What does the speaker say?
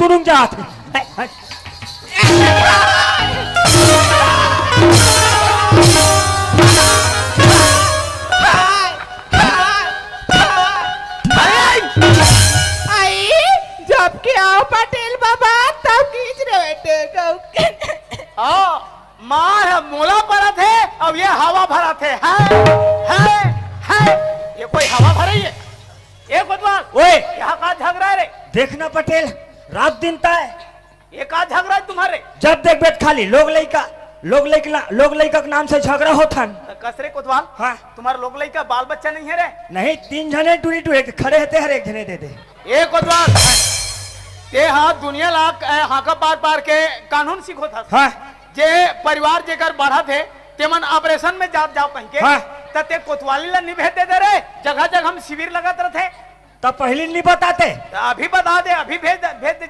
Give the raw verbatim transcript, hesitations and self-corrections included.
टुरुंग जात हे। अरे आई, जब के आओ पटेल बाबा, तब खींच रहे बेटे को। हाँ, मार मोला परत हे, अब ये हवा भरत हे। है, है, है। ये कोई हवा भरे ये? ए कोतवाल, ओए। यहाँ का झगड़ा है रे? देखना पटेल, रात दिन तय। ये का झगड़ा है तुम्हारे? जब देख बेट खाली लोग लइका, लोग लइका, लोग लइका के नाम से झगड़ा होत हन। त कस रे कोतवाल? हाँ। तुम्हारे लोग लइका बाल बच्चा नहीं है रे? नहीं, तीन झने टूरी टू एक खड़े हते, हर एक झने दे दे। ए कोतवाल, ते हा दुनिया ला, ए, हाका पार पार के कानून सीखोत हस। हाँ। जे परिवार जेकर बढ़त हे, तेमन ऑपरेशन में जात जाओ कहिके, हाँ। त ते कोतवाली ला नि भेज दे दे रे, जगह जगह हम शिविर लगत रथे। त पहली नि बताते। त अभी बता दे, अभी भेज दे, भेज दे,